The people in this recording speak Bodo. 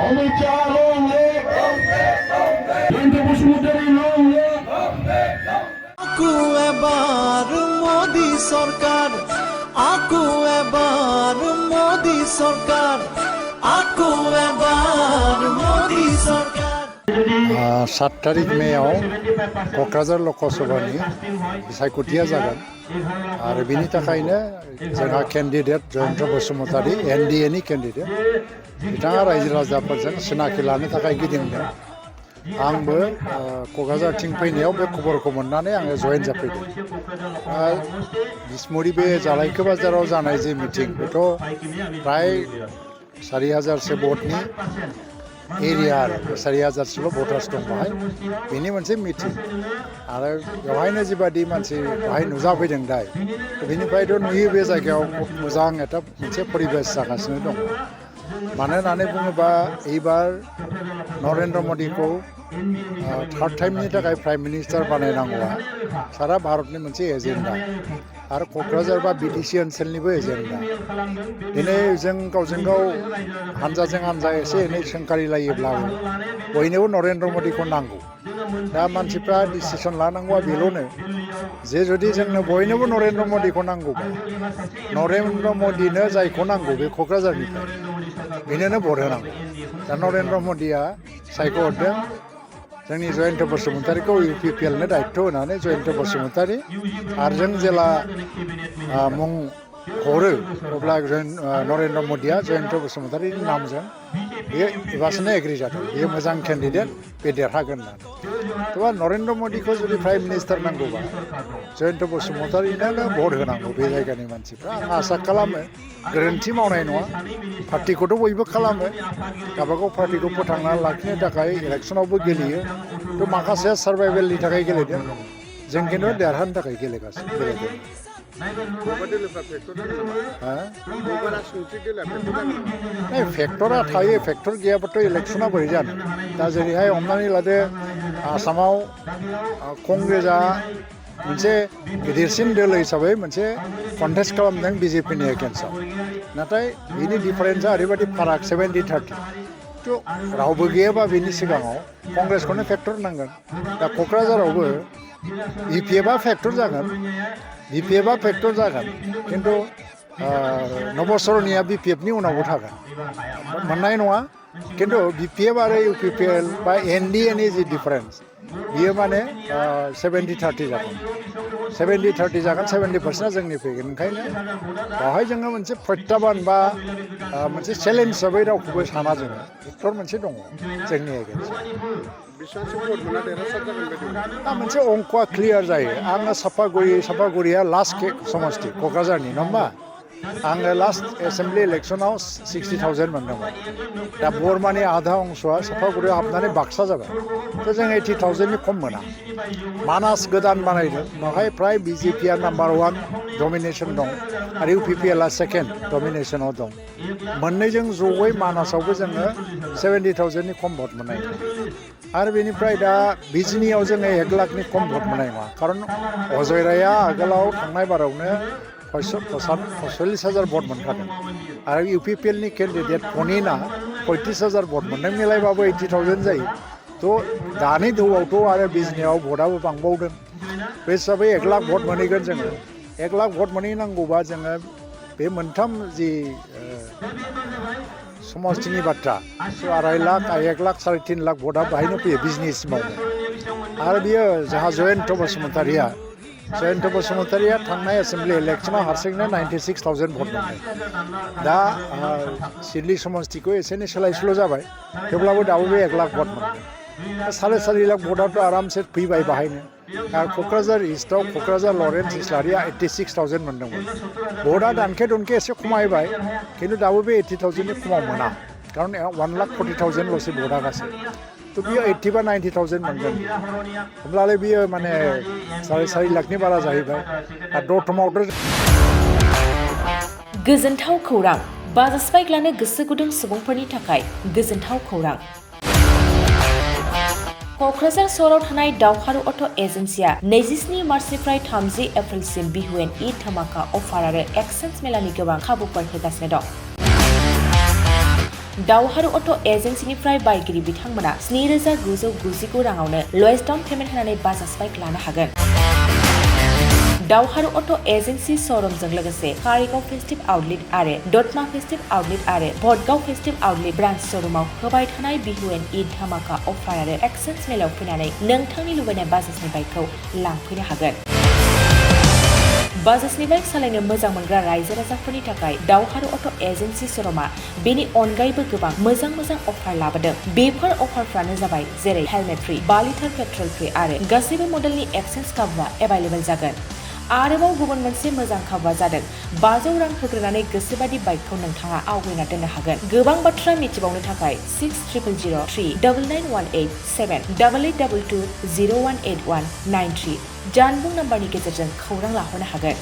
Amit Shah long live Jayanta Basumatari long live আকু এবার মোদি সরকার আকু এবার মোদি সরকার আকু এবার মোদি সরকার 7 तारिख मेयाव क'क्राझार लकसभानि बिसायख'थिया जागोन आरो बिनि थाखायनो जोंहा केन्डिडेट जयन्त बसुमतारी NDA नि केन्डिडेट बिथाङा रायजो राजाफोरजों सिनाखि लानो थाखाय गिदिंदों आंबो क'क्राझारथिं फैनायाव बे खबरखौ मोननानै आङो जयेन जाफैदों बिसमुरि बे जालायखो बाजाराव जानाय जे मिटिं बेथ' प्राय 4000 से भटनि एरिया आरो 4000 सोल' भटार्स दं बाहाय बेनि मोनसे मिटिं आरो बेवहायनो जिबादि मानसि बाहाय नुजाफैदों दा बेनिफ्रायथ' नुयो बे जायगायाव मोजां एटा मोनसे परिबेस जागासिनो दं मानो होननानै बुङोबा एबार नरेन्द्र मदिखौ थार्ड टाइमनि थाखाय प्राइम मिनिस्टार बानायनांगौआ सारा भारतनि मोनसे एजेन्डा आरो क'क्राझार बा बिटिसि ओनसोलनिबो एजेन्डा दिनै जों गावजों गाव हानजाजों हानजा एसे एनै सोंखारिलायोब्लाबो बयनोबो नरेन्द्र मदिखौ नांगौ दा मानसिफ्रा डिसिसन लानांगौआ बेल'नो जे जुदि जोंनो बयनोबो नरेन्द्र मदिखौ नांगौबा नरेन्द्र मदिनो जायखौ नांगौ बे क'क्राझारनिफ्राय बेनोनो भट होनांगौ दा नरेन्द्र मदिया सायख'हरदों जोंनि जयन्त बसुमतारीखौ UPPL नो दायित्व होनानै जयन्त बसुमतारी आरो जों जेला मुं हरो अब्ला नरेन्द्र मदिया जयन्त बसुमतारीनि नामजों बेयो एबासोनो एग्रि जादों बेयो मोजां केन्डिडेट बे देरहागोन होननानै थेवबा नरेन्द्र मदिखौ जुदि प्राइम मिनिस्टार नांगौबा जयन्त बसुमतारीनो भट होनांगौ बे जायगानि मानसिफ्रा आं आसा खालामो गोरोन्थि मावनाय नङा पार्टिखौथ' बयबो खालामो गावबागाव पार्टिखौ फोथांना लाखिनो थाखाय इलेक्सनावबो गेलेयो थ' माखासेया सार्भाइभेलनि थाखाय गेलेदों जों खिन्थु देरहानो थाखाय गेलेदों फेक्टरा थायो फेक्टर गैयाबाथ' इलेक्सना बोरै जानो दा जेरैहाय हमनानै लादो आसामाव कंग्रेसआ मोनसे गिदिरसिन दोल हिसाबै मोनसे कन्टेस्ट खालामदों BJPनि एगेन्स्टआव नाथाय बिनि डिफारेन्सआ ओरैबायदि फाराग 70-30 थ' रावबो गैयाबा बिनि सिगाङाव कंग्रेसखौनो फेक्टर नांगोन दा क'क्राझारावबो BPFआ फेक्टर जागोन BPFआ फेक्टर जागोन खिन्थु नबसरनिया BPFनि उनावबो थागोन मोननाय नङा खिन्थु BPF आरो UPPL बा NDA नि जि डिफारेन्स बियो माने 70-30 जागोन 70-30 जागोन 70%आ जोंनि फैगोन ओंखायनो बेवहाय जोङो मोनसे प्रत्याबान बा मोनसे चेलेन्ज हिसाबै रावखौबो साना जोङो फेक्टर मोनसे दङ जोंनि एगेन्स्टआव मोनसे अंकआ क्लियार जायो आङो सापागुरिया लास्ट समस्ति क'क्राझारनि नङा होमबा आङो लास्ट एसेम्बलि इलेक्सनाव 60,000 मोनदोंमोन दा बरमानि आधा अंशआ सापागुरियाव हाबनानै बाक्सा जाबाय थ' जों 80,000नि खम मोना मानास गोदान बानायदों बेवहाय प्राय BJPआ नाम्बार 1 डमिनेसन दं आरो UPPLआ सेकेन्ड डमिनेसनाव दं मोननैजों जयै मानासावबो जोङो 70,000नि खम भट मोननाय आरो बेनिफ्राय दा बिजनियाव जोङो 1 लाखनि खम भट मोननाय नङा खारन अजय रायआ आगोलाव थांनाय बारावनो 45,000 भट मोनखादों आरो UPPLनि केन्डिडेट पनिना 35,000 भट मोनदों मिलायबाबो 80,000 जायो थ' दानि दौआवथ' आरो बिजनियाव भटआबो बांबावदों बे हिसाबै 1 लाख भट मोनहैगोन जोङो 1 लाख भट मोनहैनांगौबा जोङो बे मोनथाम जि समस्तिनि बाथ्रा 2.5 लाख 1 लाख 3.5 लाख भटआ बाहायनो फैयो बिजनेसिमावनो आरो बियो जोंहा जयन्त बसुमतारीया थांनाय एसेम्बलि इलेक्सनाव हारसिंनो 96,000 भट मोनदों दा सिडली समस्तिखौ एसे एनै सोलाय सोल' जाबाय थेवब्लाबो दाबो बे 1 लाख भट मोनदों 4.5 लाख भटआथ' आरामसे फैबाय बाहायनो आरो क'क्राझार इस्टआव क'क्राझार लरेन्स इस्लारिया 86,000 मोनदोंमोन भटआ दानखे दुनखे एसे खमायबाय खिन्थु दाबो बे 80,000नि खमाव मोना खारन 1,40,000 ल'सो भटआ गासै थ' बियो 80 बा 90,000 मोनगोन होमब्लालाय बियो माने 4.5 लाखनि बारा जाहैबाय आरो दतमावथ' गोजोनथाव खौरां बाजाज बाइक लानो गोसो गुदुं सुबुंफोरनि थाखाय गोजोनथाव खौरां क'क्राझार सहराव थानाय दावहारु अट' एजेन्सिया 27 मार्चनिफ्राय 30 एप्रिलसिम बिहुएन ईद धामाका अफार आरो एक्सचेन्ज मेलानि गोबां खाबुफोर होगासिनो दं दावहारु अट' एजेन्सिनिफ्राय बायगिरि बिथांमोना 7,999 राङावनो लवेस्ट डाउन पेमेन्ट होनानै बाजाज बाइक लानो हागोन। दावहारु अट' एजेन्सि श'रुमजों लोगोसे कारिगाव फेस्टिभ आउटलेट आरो दतमा फेस्टिभ आउटलेट आरो भटगाव फेस्टिभ आउटलेट ब्रान्च श'रुमाव होबाय थानाय बिहु एन्ड ईद धामाका अफार आरो एक्सचेन्ज मेलाव फैनानै नोंथांनि लुबैनाय बाजाजनि बाइकखौ लांफैनो हागोन। बाजाजनि बाइक सालायनो मोजां मोनग्रा रायजो राजाफोरनि थाखाय दावहारु अट' एजेन्सि श'रुमा बेनि अनगायैबो गोबां मोजां अफार लाबोदों। बेफोर अफारफ्रानो जाबाय जेरै helmet free, 2 litre petrol free आरो गासैबो मडेलनि एक्सचेन्ज खाबुआ एभेलेबल जागोन। आरोबाव गुबुन मोनसे मोजां खाबुआ जादों 500 रां होग्रोनानै गोसोबादि बाइकखौ नोंथाङा आवगायना दोननो हागोन। गोबां बाथ्रा मिथिबावनो थाखाय 600039878822018193 जानबुं नाम्बारनि गेजेरजों खौरां लाहरनो हागोन।